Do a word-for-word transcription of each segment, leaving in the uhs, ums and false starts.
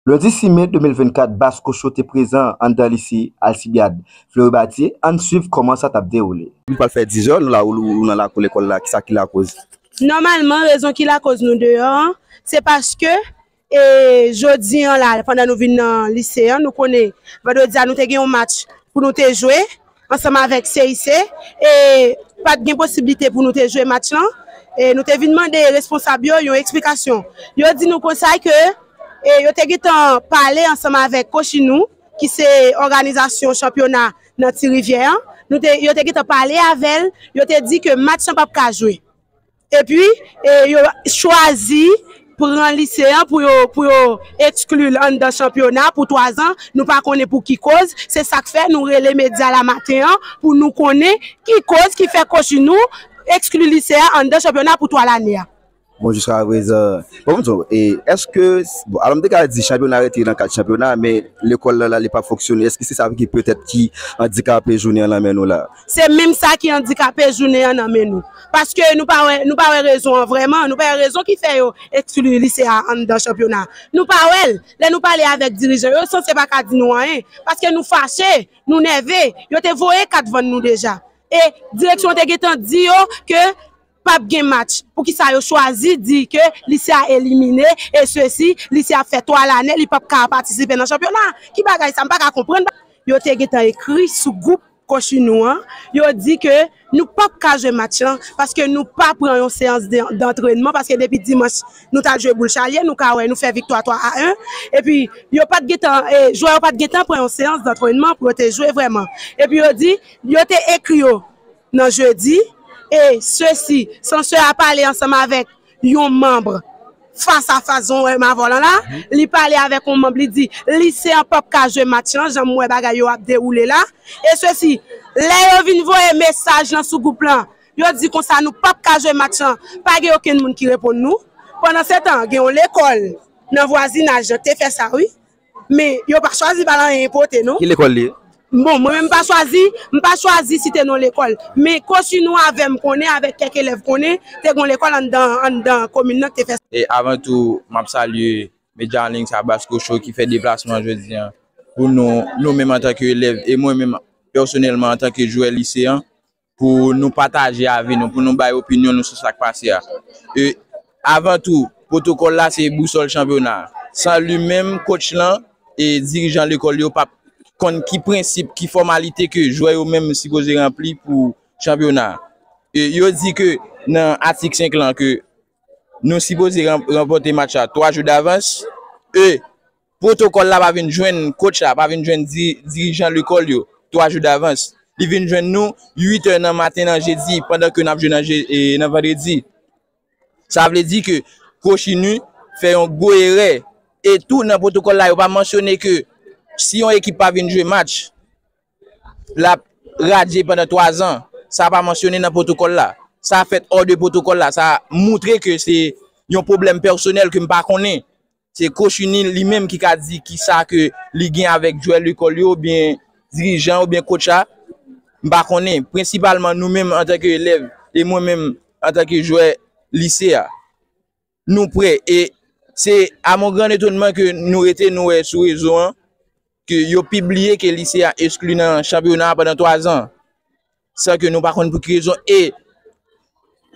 Lendi sis me de mil vennkat, Bas Kocho te prezan anndan lise Alcibiade Fleury Battier. Ann swiv kòman sa t ap dewoule. Nou pral fè diz è, nou la, ou, ou nan lakou lekòl la, kisa ki lakoz? Nòmalman, rezon ki lakoz nou deyò an, se paske, e, jodi an la, pandan nou vin nan lise an, nou konnen vandredi a nou te gen yon match pou nou te jwe ansanm avèk C I C, e pa t gen posiblite pou nou te jwe match lan. E nou te vin mande responsab yo yon eksplikasyon. Yo di nou konsa ke, e, yo te gentan pale ansanm avèk Kochinou, ki se òganizasyon chanpyona nan Ti Rivyè an. Nou te, yo te gentan pale avè l, yo te di ke match lan p ap ka jwe. Epi, e, yo chwazi pran lise an pou yo, pou yo ekskli l anndan chanpyona pou twa zan. Nou pa konnen pou ki koz. Se sa k fè nou rele medya la maten an pou nou konnen ki koz ki fè Kochinou ekskli lise a anndan chanpyona pou twa lane a. Bon, jiska prezan, bon, m di w, e, èske, bon, alò m te ka di chanpyona rete nan kad chanpyona, men lekòl lan la, li p ap fonksyone. Èske se sa ki petèt ki andikape jounen an nan men nou la? Se menm sa ki andikape jounen an nan men nou. Paske nou pa wè, nou pa wè rezon an vrèman, nou pa wè rezon ki fè yo ekskli lise a anndan chanpyona. Nou pa wè l. Lè nou pale avèk dirijan yo, yo sanse pa ka di nou anyen. Paske nou fache, nou nève. Yo te voye kat vann nou deja. E direksyon an te gentan di yo ke p ap gen match. Poukisa yo chwazi di ke lise a elimine, e sesi, lise a ap fè twa lane, li p ap ka patisipe nan chanpyona? Ki bagay sa? M pa ka konprann. Yo te gentan ekri sou gwoup Kochinou an, yo di ke nou p ap ka jwe match lan paske nou pa pran yon seyans de, dantrènman, paske depi dimanch nou t al jwe boul chalye, nou ka wè nou fè viktwa twa a en. Epi yo pa t gentan, e, jwè yo pa t gentan pran yon seyans dantrènman pou yo te jwe vrèman. Epi yo di, yo te ekri yo nan jedi, e sesi, sansè a pale ansanm avèk yon manm fas a fas, jan w wè m avè w lan la, li pale avèk yon manm, li di, lise an p ap ka jwe match lan, jan m wè bagay yo ap dewoule la, e sesi, lè yo vin voye mesaj lan sou gwoup lan, yo di konsa nou p ap ka jwe match lan, pa gen okenn moun ki reponn nou. Pandan se tan, gen yon lekòl nan vwazinaj lan ki te fè sa, wi. Men yo pa chwazi ba l anyen pote, non. Ki lekòl li ye? Bon, mwen menm m pa chwazi, m pa chwazi site non lekòl. Men Kochinou avè m konnen, avèk kèk elèv konnen, te gen yon lekòl anndan, anndan komin nan ki te fè sa. E avan tou, m ap salye Medya an liy sa, Bas Kocho, ki fè deplasman jodi an pou nou, nou menm antanke elèv, e mwen menm pèsonèlman antanke jwè lise an, pou nou pataje avi nou, pou nou bay opinyon nou sou sa k pase a. E avan tou, pwotokòl la se bousòl chanpyona. San li menm, coach lan e dirijan lekòl yo p ap konn ki prensip, ki fòmalite ke jwè yo menm sipoze ranpli pou chanpyona. E yo di ke nan atik senk lan ke nou sipoze ran-, ranpòte match la twa jou davans. E pwotokòl la pa vin jwenn coach la, pa vin jwenn di-, dirijan lekòl yo twa jou davans. Li vin jwenn nou uit è nan maten nan jedi, pandan ke n ap jwe nan je-, e, nan vandredi. Sa vle di ke Coach Inu fè yon gwo erè. E tou nan pwotokòl la, yo pa mansyone ke si yon ekip pa vin jwe match, l ap radye pandan twa zan. Sa pa mansyone nan pwotokòl la. Sa fèt hors de pwotokòl la. Sa moutre ke se yon pwoblèm pèsonèl ke m pa konnen. Se Coach Inu li menm ki ka di kisa ke li gen avèk jwè lekòl yo, oubyen dirijan, oubyen coach la. M pa konnen. Prensipalman, nou menm antanke elèv, e mwen menm antanke jwè lise a, nou prè. E se à mon grand étonnement ke nou rete, nou wè sou rezo an, ke yo pibliye ke lise a eskli nan chanpyona a pandan twa zan, san ke nou pa konn pou ki rezon. E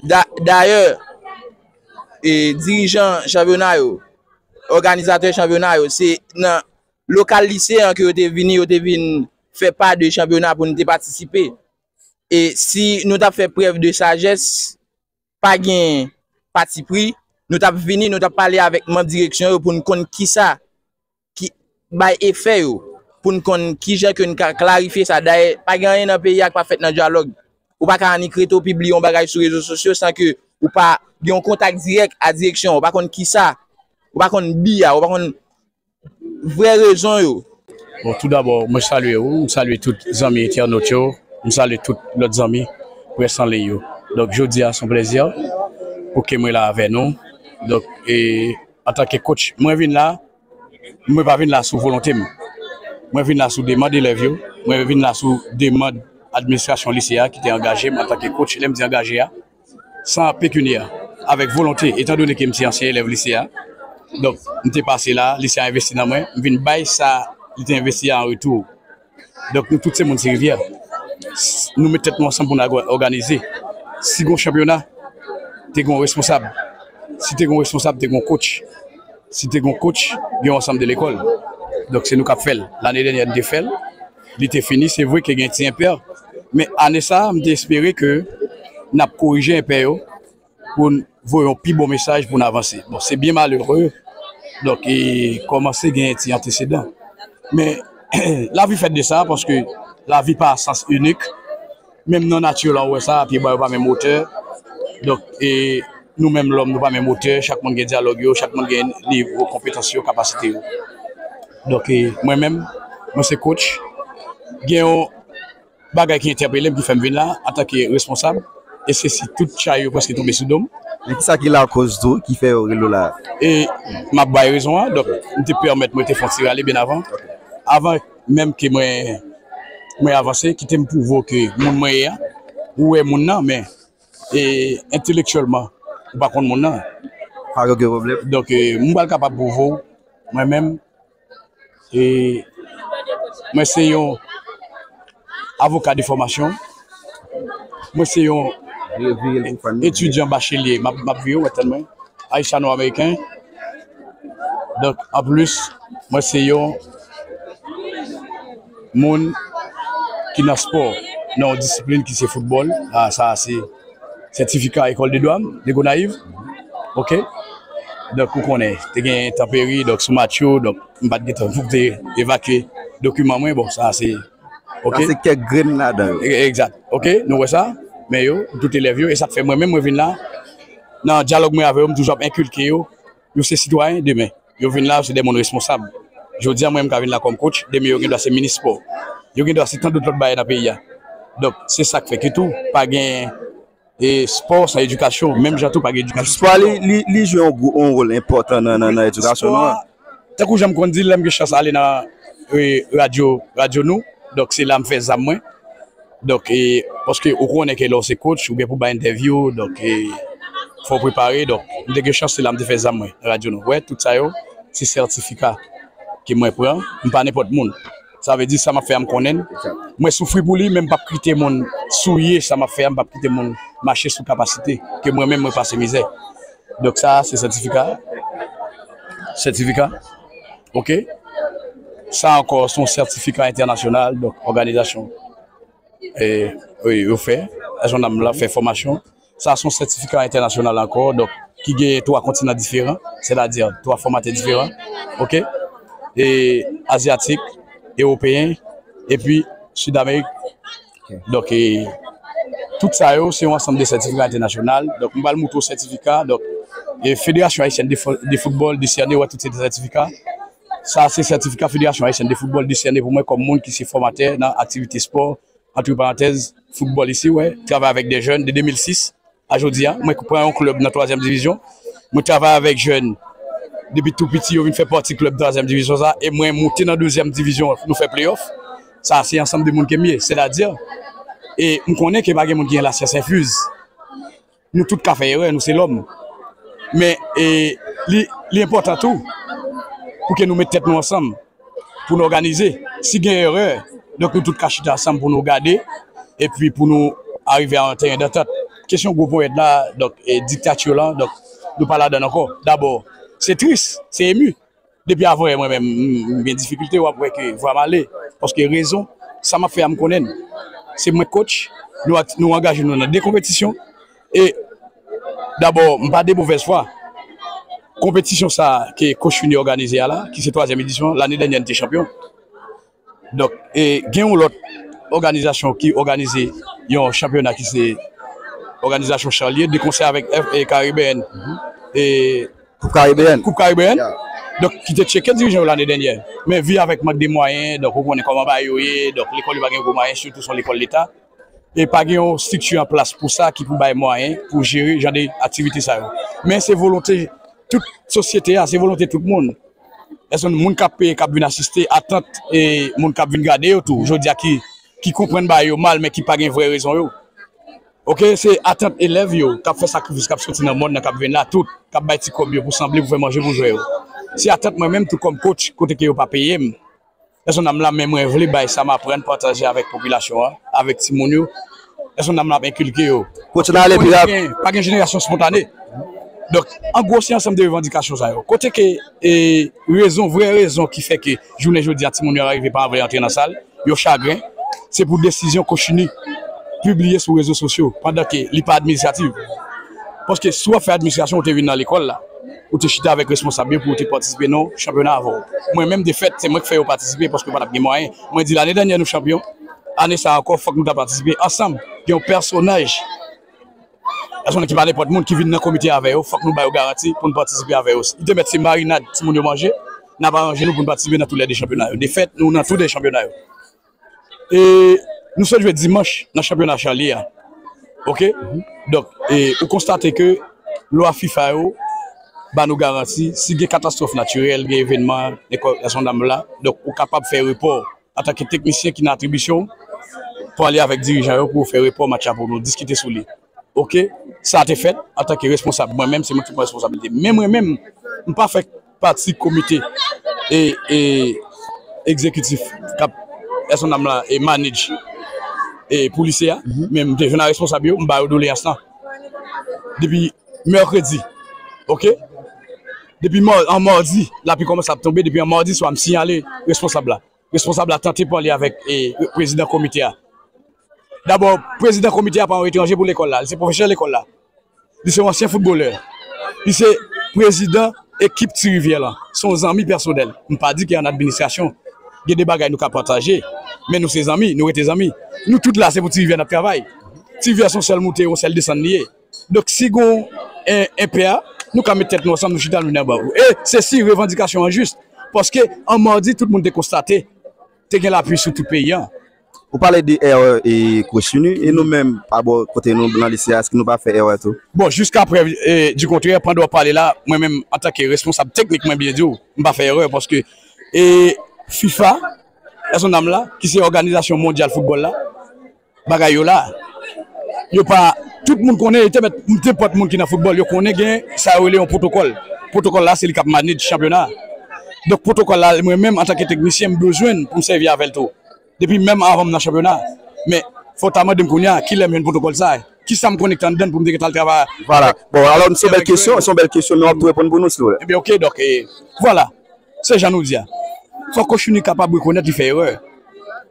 da-, dayè, e dirijan chanpyona yo, òganizatè chanpyona yo, se nan lokal lise an ke yo te vini, yo te vin fè pa de chanpyona pou nou te patisipe. E si nou t ap fè prèv de sajès, pa gen patipri, nou t ap vini, nou t ap pale avèk manm direksyon yo pou n konn kisa ki bay efè yo, pou n konn kijan ke n ka klarifye sa. Dayè, pa gen anyen nan peyi a k pa fèt nan dyalòg. Ou pa ka annik rete w pibliye yon bagay sou rezo sosyo san ke ou pa gen yon kontak dirèk a direksyon an. Ou pa konn kisa, ou pa konn bi a, ou pa konn vrè rezon yo. Bon, tou dabò, mwen salye ou, m salye tout zanmi entènot yo, m salye tout lòt zanmi près an liy yo. Donk, jodi a, se yon plèzi pou ke mwen la avè nou. Donk, e, antanke coach, mwen vin la, mwen pa vin la sou volonte m. Mwen vin la sou demann elèv yo, mwen vin la sou demann administrasyon lise a ki te angaje m antanke coach, lè m di angaje a, san pekini a, avèk volonte, etandone ke m se ansyen elèv lise a, Donk, m te pase la, Lisya envesti nan mwen, m vin bay sa li te envesti a an retou. Donk, nou tout se moun Ti Rivyè. S- Nou met tèt nou ansanm pou n òganize. Si gon chanpyona, te gon responsab. Si te gon responsab, te gon coach. Si te gon coach, gen yon ansanm de lekòl. Donk, se nou k ap fè l. Lane dènyè, n te fè l. Li te fini. Se vre ke gen ti enpè. Men ane sa a, m te espere ke n ap korije enpè yo pou n voye yon pi bon mesaj pou n avanse. Bon, se byen malere. Donk, e kòmanse gen ti antesedan. Men, lavi fèt de sa, paske lavi pa sans inik. Menm nan nati la, ou wè sa, pye bwa yo pa menm wotè. Donk, e nou menm lòm, nou pa menm wotè. Chak moun gen dyalòg yo, chak moun gen nivo konpetans yo, kapasite yo. Donk, e mwen menm, mwen se coach. Gen yon bagay ki entèpele m, ki fè m vin la, antanke responsab. E se si tout chay yo prèske tonbe sou do m. Men kisa ki lakoz tou, ki fè yo rele w la? E m ap bay rezon an, donk, m te pèmèt mwen te fè yon ti rale byen avan. Avan menm ke mwen, mwen avanse, kite m pwouve w ke moun mwen ye a, ou wè moun nan, men e, entelektyèlman, ou pa konn moun nan. Pa gen okenn pwoblèm. Donk, e, m pral kapab pwouve w, mwen menm, e, mwen se yon avoka de fòmasyon. Mwen se yon Vire, vire l pou fè n. Etidyan bachelier. M ap, m ap vire, w ap tann mwen. Ayisyano-ameriken. Donk, anplis, mwen se yon moun ki nan spò, nan yon disiplin ki se foutbòl. A, sa a se sètifika ekòl de dwa m, de Gonayiv. Oke? Donk, ou konnen, te gen entanperi, donk, sou match yo, donk, m pa t gen tan pou m te evakye dokiman mwen. Bon, sa a se, oke? Sa se kèk grenn ladan yo. E- Egzat. Oke? Nou wè sa? Men yo, tout elèv yo, e sa k fè mwen menm, mwen vin la. Nan dyalòg mwen avè yo, m toujou ap enkilke yo, yo se sitwayen demen. Yo vin la, yo se de moun responsab. Jodi a, mwen, m ka vin la kòm coach, demen yo gen dwa se minis spò. Yo gen dwa se tan dòt lòt bagay nan peyi a. Donk, se sa k fè ke tou, pa gen e, spò san edikasyon, menm jan tou pa gen edikasyon. Spò a, li, li, li jwe yon gwo, yon wòl enpòtan nan, nan, nan edikasyon nou an. Spò a, tankou jan m konn di, lè m gen chans ale nan, e, radyo, radyo nou, donk se la m fè zam mwen. Donk, e, paske ou konnen ke lè w se coach, ou gen pou bay entèvyou, donk, e, fò w prepare. Donk, m te gen chans, se la m te fè zam mwen, nan radyo nou. Wè, tout sa yo, se sètifika ke mwen pran. M pa nenpòt moun. Sa vle di, sa m ap fè a, m konnen l. Mwen soufri pou li, men m p ap kite moun souye sa m ap fè a, m p ap kite moun mache sou kapasite ke mwen menm, mwen pase mizè. Donk, sa a, se sètifika. Sètifika. Oke? Sa ankò, se yon sètifika entènasyonal, donk, òganizasyon, e, wi, yo fè. Èzonam la fè fòmasyon. Sa se yon sètifika entènasyonal ankò, donk, ki gen twa kontinan diferan, sètadi twa fòmatè diferan, oke? E azyatik, ewopeyen, epi Sid Amerik. Donk, e, tout sa yo, se yon ansanm de sètifika entènasyonal. Donk, m pral moutre w sètifika. Donk, e, Federasyon Ayisyèn de Fo- de Foutbòl desène, wè, tout se sètifika. Sa se sètifika Federasyon Ayisyèn de Foutbòl desène pou mwen kòm moun ki se fòmatè nan aktivite spò, antre parantèz, foutbòl isi, wè, travay avèk de jèn de de mil sis a jodi a. Mwen pran yon klèb nan twazyèm divizyon. Mwen travay avèk jèn depi tou piti, yo vin fè pati klèb twazyèm divizyon sa, e mwen moute nan dezyèm divizyon, nou fè pleyòf. Sa se ansanm de moun ke m ye, sètadi, e m konnen ke pa gen moun ki gen lasyans enfiz. Nou tout ka fè erè, nou se lòm. Men, e, li, li enpòtan tou pou ke nou met tèt nou ansanm, pou nou òganize. Si gen erè, donk, nou tout ka chita ansanm pou nou gade, epi pou nou arive a yon teren dantant. Kesyon gwo ponyèt la, donk, e, diktati la, donk, nou pa ladan l ankò. Dabò, se tris, se emu. Depi avan yè, mwen menm, m, m gen difikilte, w ap wè ke vwa m ale. Paske rezon, sa m ap fè a, m konnen l. Se mwen k coach, nou, nou angaje nou nan de konpetisyon. E, dabò, m pa de movèz fwa. Konpetisyon sa a ke coach Fini òganize a la, ki se twazyèm edisyon, lane dènyè n te chanpyon. Donk, e, gen yon lòt òganizasyon ki òganize yon chanpyona ki se òganizasyon Charlier, de konsè avèk F- e, Caribbean, e, Koup Karibeyèn. Koup Karibeyèn. Donk, ki te tcheke dirijan yo lane dènyè. Men vi avèk mank de mwayen, donk, ou konnen kòman bagay yo ye, donk, lekòl yo pa gen gwo mwayen, sitou se yon lekòl leta. E pa gen yon estrikti an plas pou sa ki pou bay mwayen pou jere jan de aktivite sa yo. Men se volonte tout sosyete a, se volonte tout moun. Èske moun k ap peye, k ap vin asiste, atant e moun k ap vin gade yo tou, jodi a ki, ki konprann bagay yo mal, men ki pa gen vrè rezon yo. Oke, se atant elèv yo k ap fè sakrifis, k ap soti nan mòn nan, k ap vin la, tout, k ap bay ti kòb yo pou sanble, pou fè manje pou jwè yo. Se atant mwen menm tou kòm coach kote ke yo pa peye m. Pèsonèlman la, men mwen vle bay sa m aprann pataje avèk popilasyon an, avèk timoun yo. Pèsonèlman la ap enkilke yo. Coach nan ale pi rapid. Pa gen jenerasyon spontane. Donk, an gwo, se ansanm de revandikasyon sa yo. Kote ke e, rezon, vrè rezon ki fè ke jounen jodi a timoun yo rive pa vle antre nan sal, yo chagren, se pou desizyon Coach Uni pibliye sou rezo sosyo pandan ke li pa administratif. Paske si w ap fè administrasyon, ou te vin nan lekòl la, ou te chita avèk responsab yo pou ou te patisipe nan chanpyona avè w. Mwen menm, defèt, se mwen ki fè yo patisipe paske pa t ap gen mwayen. Mwen di lane dènyè nou chanpyon, ane sa ankò, fòk nou ta patisipe ansanm. Gen yon pèsonaj Pèsonn ki pa nenpòt moun ki vin nan komite avè yo, fòk nou ba yo garanti pou n patisipe avè yo. Li te mèt se marinad timoun yo manje, n ap aranje nou pou n patisipe nan tou lè de chanpyona yo. Defèt, nou nan tou de chanpyona yo. E nou sot jwe dimanch nan chanpyona Charlie a. Oke? Donk, e, ou konstate ke lwa fifa yo ba nou garanti, si gen katastwòf natirèl, gen evènman, nenpòt, pèsonn la, donk ou kapab fè repò antanke teknisyen ki nan atribisyon w, pale avèk dirijan yo pou yo fè repò match la pou nou diskite sou li. Oke, sa te fèt antanke responsab. Mwen menm, se mwen ki pran responsablite. Men mwen menm, m pa fè pati komite e, e egzekitif k ap pèsonn la e manage e pou lise a, men m te jwenn a responsab yo, m ba yo doleyans lan. Depi mèkredi, oke? Depi mò- an mòdi, lapli kòmanse ap tonbe, depi an mòdi swa m siyale responsab la. Responsab la tante pale avèk e, prezidan komite a. Dabò, prezidan komite a pa yon etranje pou lekòl la, li se pwofesè lekòl la. Li se yon ansyen foutbolè. Li se prezidan ekip Ti Rivyè lan. Se yon zanmi pèsonèl. M pa di ke an administrasyon, gen de bagay nou ka pataje, men nou se zanmi, nou rete zanmi. Nou tout la, se pou Ti Rivyè n ap travay. Ti Rivyè se yon sèl moute, yon sèl desann li ye. Donk, si gon en, enpè a, nou ka met tèt nou ansanm, nou chita, nou vin anba. E se si revandikasyon an jis. Paske, an mòdi, tout moun te konstate, te gen lapli sou tout peyi an. Ou pale de erè e Coach Uni, e nou menm, pa bò kote nou nan lise a, èske nou pa fè erè tou? Bon, jiska prèv e, di kontrè, pandan w ap pale la, mwen menm, antanke responsab teknik, mwen byen di w, m pa fè erè, paske e, fifa, pèsonn la, ki se òganizasyon mondyal foutbòl la, bagay yo la. Yo pa, tout moun konnen, e te mèt, nenpòt moun ki nan foutbòl, yo konnen gen sa yo rele yon pwotokòl. Pwotokòl la, se li k ap manage chanpyona. Donk, pwotokòl la, mwen menm, antanke teknisyen, m bezwen l pou m sèvi avè l tou. Depi menm avan m nan chanpyona. Men, fò w ta mande m kounye a, kilè m jwenn pwotokòl sa? Kisa m konekte anndan l pou m te gentan al travay? Vwala. Bon, alò, se yon bèl kesyon, se yon bèl kesyon, men w ap tou reponn pou nou, silvouplè. Ebyen, oke, donk, e, vwala. Se jan nou di a. Fò Coach Uni kapab rekonèt li fè erè.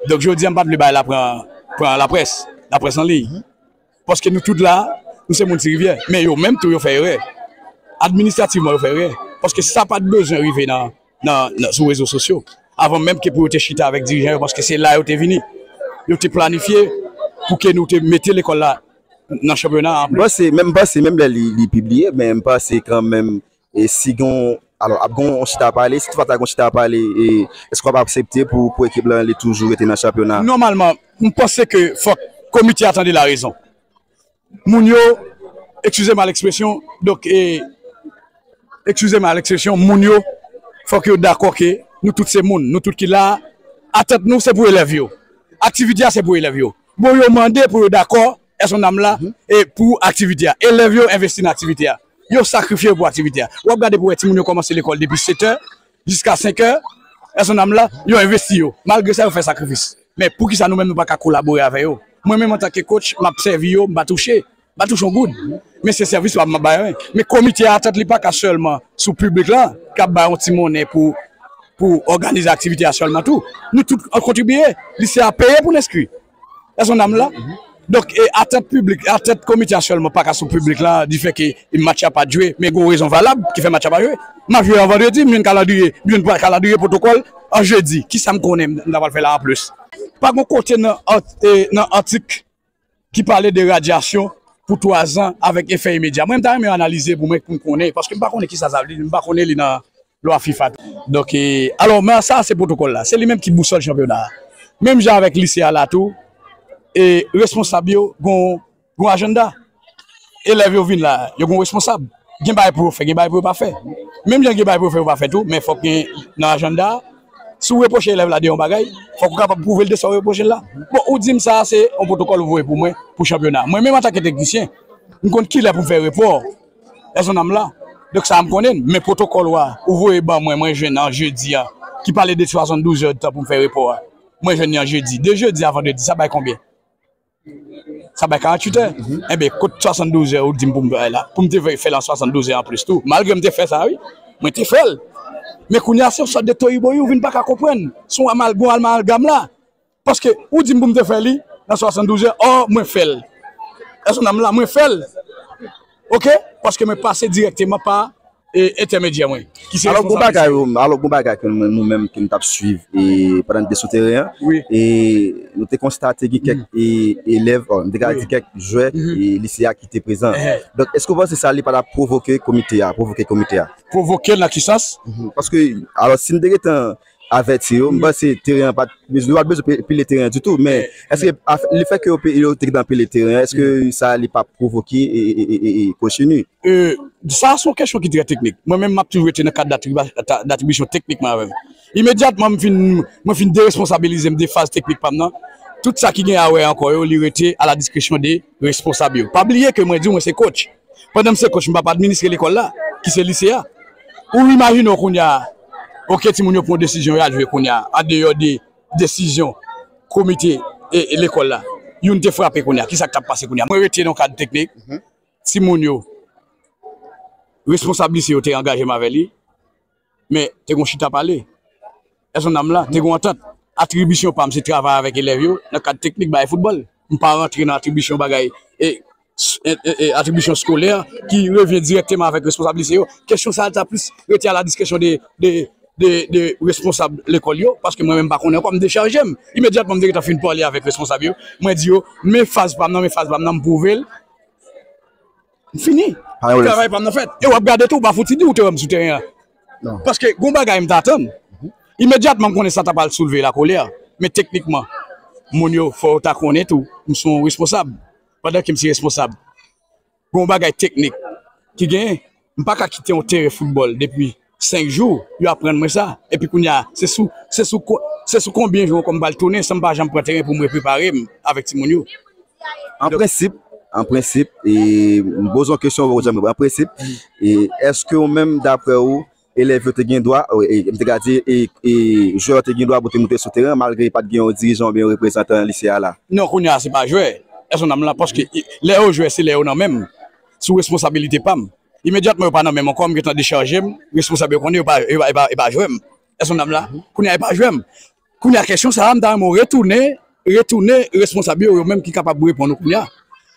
Donk, jodi a, m pa t vle bagay la pran, pran laprès, laprès an liy. Paske nou tout la, nou se moun Ti Rivyè. Men yo menm tou, yo fè erè. Administrativman, yo fè erè. Paske sa pa t bezwen rive nan, nan, nan, sou rezo sosyo. Avan menm ke pou yo te chita avèk dirijan yo, paske se la yo te vini. Yo te planifye pou ke nou te mete lekòl la nan chanpyona an. M panse, menm, m panse, menm lè li, li pibliye, men m panse kanmenm, e si gon, alò, ap gon yon chita pale, si toutfwa ta gon chita pale, e èske w ap aksepte pou, pou ekip lan li toujou rete nan chanpyona? Nòmalman, m panse ke fòk komite a tande larezon. Moun yo, eskize m a lekspresyon, donk, e, eskize m a lekspresyon, moun yo, fòk yo dakò ke nou tout se moun, nou tout ki la, atant nou se pou elèv yo. Aktivite a se pou elèv yo. Bon, yo mande pou yo dakò, pèsonn la, e pou aktivite a. Elèv yo envesti nan aktivite a. Yo sakrifye yo pou aktivite a. W ap gade pou wè timoun yo kòmanse lekòl depi sèt è jiska senk è, pèsonn la, yo envesti yo. Malgre sa, yo fè sakrifis. Men poukisa nou menm nou pa ka kolabore avè yo? Mwen menm antanke coach, m ap sèvi yo, m pa touche. M pa touche yon goud. Men se sèvis pa m ap ba yo. Men komite a, atant li pa ka sèlman sou piblik la, k ap bay yon ti monnen pou, pou òganize aktivite a sèlman tou. Nou tout, an kontribiye. Lise a peye pou n enskri. Pèsonn la. Donk, e atant piblik, atant komite a sèlman pa ka sou piblik la, difè ke match la pa t jwe, men gon rezon valab ki fè match la pa jwe. M ap jwe an vandredi, m jwenn kalandriye, m jwenn kalandriye pwotokòl an jedi. Kisa m konnen m ta pral fè la anplis? Pa gon kote nan, ant- e, nan atik ki pale de radyasyon pou twa zan avèk efè imedya. Mwen, m ta renmen analize pou mwen, pou m konnen, paske m pa konnen kisa sa vle di, m pa konnen li nan lwa fifa. Donk, e, alò, men sa se pwotokòl la. Se li menm ki bousòl chanpyona a. Menm jan avèk lise a la tou, e responsab yo gon, gon ajanda. Elèv yo vin la, yo gon responsab. Gen bagay pou yo fè, gen bagay pou yo pa fè. Menm jan gen bagay pou yo fè, yo pa fè tou, men fòk gen nan ajanda a. Si w repwoche elèv la de yon bagay, fòk ou kapab pwouve l de sa w repwoche l la. Bon, ou di m sa, se yon pwotokòl ou voye pou mwen, pou chanpyona. Mwen menm, antanke teknisyen, m konn kilè pou m fè repò. Pèsonn la, Donk sa a m konnen l, men pwotokòl ou a, ou voye ban mwen, mwen jwenn an jedi a, ki pale de swasanndouz è de tan pou m fè repò a. Mwen jwenn li an jedi. De jedi a vandredi, sa bay konbyen? Sa bay karanntuit è. Enben, kot swasanndouz è ou di m pou m bay la? Pou m te fè l an swasanndouz è anplis tou. Malgre m te fè sa, wi. Mwen te fè l. Men kounye a, se yon sòt de toyiboyi ou vin pa ka konprann. Se yon amal-, gon amalgam la. Paske ou di m pou m te fè li nan swasanndouz è, ò, mwen fè l. Èske w konprann la? Mwen fè l. Oke? Paske mwen pase dirèkteman pa, e, entèmedyè mwen, ki se Alò, gon responsab bagay, lise. Alò, gon bagay ke nou, nou menm ke nou t ap swiv e pandan n te sou teren an, Wi. e nou te konstate gen kèk e, elèv, ò, m te ka Wi. di kèk jwè Mhm. e lise a ki te prezan. Ehè. Donk, èske w panse sa li pa t ap pwovoke komite a, pwovoke komite a? Pwovoke l nan ki sans? Mhm. Paske, alò, si n te gentan avèti yo, m panse teren an pa t, nou pa t bezwen pi-, pile teren an ditou, men Eh, èske af-, lefètke yo pi-, yo te gentan pile teren an, èske sa li pa pwovoke e, e, e, e, e kochini? E, sa se yon kesyon ki trè teknik. Mwen menm, m ap toujou rete nan kad datriba-, ta-, datribisyon teknik mwen avè m. Imedyatman, m fin, mwen fin deresponsabilize m de faz teknik pa m nan, tout sa ki gen a wè ankò yo, li rete a la diskresyon de responsab yo. Pa bliye ke mwen di w, mwen se coach. Pandan m se coach, m p ap administre lekòl la, ki se lise a. Ou imajine w kounye a, oke, timoun yo pran yon desizyon, y al jwe kounye a, andeyò de desizyon komite e, e lekòl la. Youn te frape kounye a, ki sa k t ap pase kounye a? Mwen rete nan kad teknik, Mhm. timoun yo, responsab lise yo te angaje m avè li, men te gon chita pale. Èske w konprann la? Te gon antant. Atribisyon pa m, se travay avèk elèv yo nan kad teknik bagay foutbòl. M pa rantre nan atribisyon bagay e, e, e, e atribisyon eskolè ki revyen dirèkteman avèk responsab lise yo. Kesyon sa a ta plis rete a la diskresyon de, de, de, de responsab lekòl yo, paske mwen menm m pa konnen ankò, m dechaje m. Imedyatman m te gentan fin pale avèk responsab yo, mwen di yo, men faz pa m nan, men faz pa m nan, m pwouve l. M fini. Pa gen lès. Travay pa m nan fèt. E w ap gade tou, w pa fouti di w te wè m sou teren an. Non. Paske gon bagay m t atann. Imedyatman m konnen sa ta pral soulve lakolè. Men teknikman, moun yo, fò yo ta konnen tou, m se yon responsab. Pandan ke m se responsab, gon bagay teknik ki genyen, m pa ka kite yon teren foutbòl depi senk jou, yo aprann mwen sa. Epi kounye a, se sou, se sou ko-, se sou konbyen jou ankò m pral tounen san m pa janm pran teren pou mwen prepare m avèk timoun yo. An Donk prensip, an prensip, e, m poze yon kesyon, ou janm reponn. An prensip, e, èske ou menm, daprè ou, elèv yo te gen dwa, e, e, m te ka di, e, e, jwè yo te gen dwa pou te moute sou teren an, malgre pa t gen yon dirijan oubyen yon reprezantan lise a la? Non, kounye a, se pa jwè. Èske w konprann la? Paske, e, lè yo jwè, se lè yo nan men m. Sou responsabilite pa m. Imedyatman yo pa nan men m ankò, m gentan dechaje m, responsab yo konnen yo pa, yo pa, yo pa, yo pa jwè m. Èske w konprann la? Kounye a, yo pa jwè m. Kounye a, kesyon sa a, m ta renmen w retounen, retounen responsab yo, yo menm ki kapab reponn ou kounye a.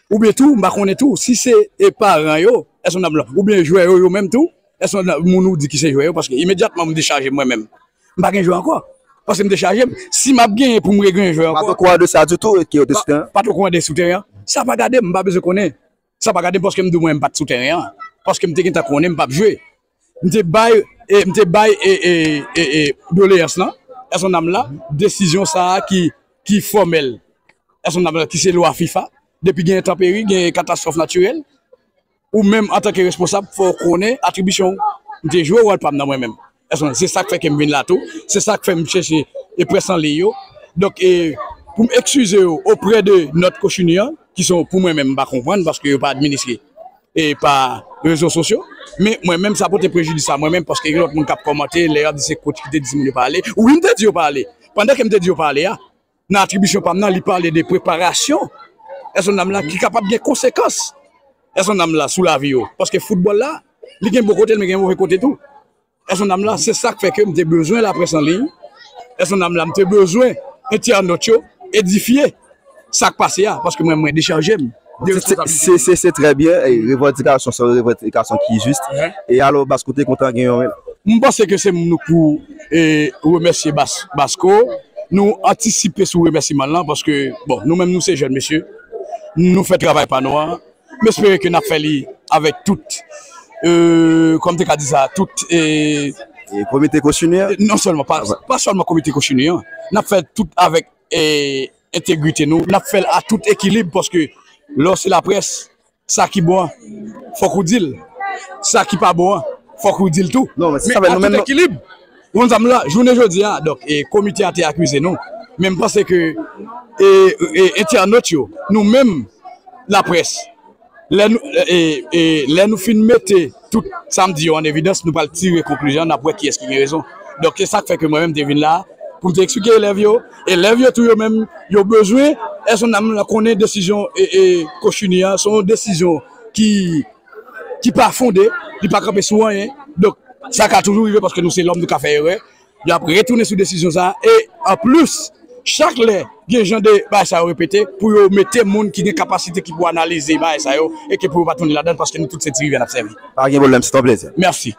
Oubyen tou, m pa konnen tou, si se, e, paran yo, èske w konprann la? Oubyen jwè yo, yo menm tou, èske w konprann la? Moun ou di ki se jwè yo, paske imedyatman m dechaje m mwen menm. M pa gen jwè ankò. Paske m dechaje m. Si m ap genyen pou m regenyen jwè Pa ankò, t okouran de sa ditou, e ke yo te sou teren? Pa t okouran de sou teren an. Sa pa gade m, m pa bezwen konnen. Sa pa gade m paske m di w mwen m pa t sou teren an. Paske m te gentan konnen m p ap jwe. M te bay, e, m te bay, e, e, e, e, doleyans lan, èske w konprann la, desizyon sa a ki, ki fòmèl, èske w konprann la, ki se lwa fifa, depi gen entanperi, gen katastwòf natirèl, ou menm antanke responsab, fò w konnen atribisyon w. M te jwe wòl pa m nan mwen menm. Èske w konprann? Se sa k fè ke m vin la tou, se sa k fè m chèche e près an liy yo. Donk, e, pou m eskize yo oprè de nòt kochini an, ki se pou mwen menm m pa konprann paske yo pa administre e pa rezo sosyo. Men mwen menm, sa pote prejidis a mwen menm, paske gen lòt moun k ap kòmante, lè y ap di se coach ki te di moun yo pa ale. Wi, m te di yo pa ale. Pandan ke m te di yo pa ale a, nan atribisyon pa m nan, li pale de preparasyon, èske w konprann la, ki kapab gen konsekans, èske w konprann la, sou lavi yo. Paske foutbòl la, li gen bon kote l, men gen move kote tou. Èske w konprann la, se sa k fè ke m te bezwen laprès an liy. Èske w konprann la, m te bezwen entènòt yo edifye sa k pase a, paske mwen, mwen dechaje m de Se, se, responsabilite. se, se, se trè byen, e, revandikasyon se yon revandikasyon ki jis. Ehè. E alò, Basko te kontan gen yon. M panse ke se moun pou, e, remèsye Bas-, Basko. Nou antisipe sou remèsiman l lan, paske, bon, nou menm, nou se jèn mesye. Nou fè travay pa nou an. M espere ke n ap fè li avèk tout, e, kòman m te ka di sa, tout, e, E komite kochini an? Non sèlman, pa, Ah, pa sèlman komite kochini an. N ap fè tout avèk, e, entegrite nou. N ap fè l a tout ekilib, paske lè w se laprès, sa ki bon an, fòk ou di l. Sa ki pa bon an, fòk ou di l tou. Non, men se Men sa, men a nou tout menm, nou ekilib. Ou konn sa m la, jounen jodi a, donk, e, komite a te akize nou. Men m panse ke, e, e, entènòt yo, nou menm, laprès, Lè nou, e, e, lè nou fin mete tout sa m di yo an evidans, nou pral tire konklizyon, n ap wè kiyès ki gen rezon. Donk, se sa k fè ke mwen menm m te vin la, pou m te eksplike elèv yo. Elèv yo tou yo menm, yo bezwen, èske nanm lan konnen desizyon e, e, Cochini an, se yon desizyon ki, ki pa fonde, li pa kanpe sou anyen. Donk, sa ka toujou rive paske nou se lòm, nou ka fè erè. Y ap retounen sou desizyon sa a. E anplis, chak lè gen jan de bagay sa yo repete, pou yo mete moun ki gen kapasite ki pou analize bagay sa yo e ke pou yo pa tounen ladan l paske nou tout se ti rivyè n ap sèvi. Pa gen pwoblèm, se t on plezi. Mèsi.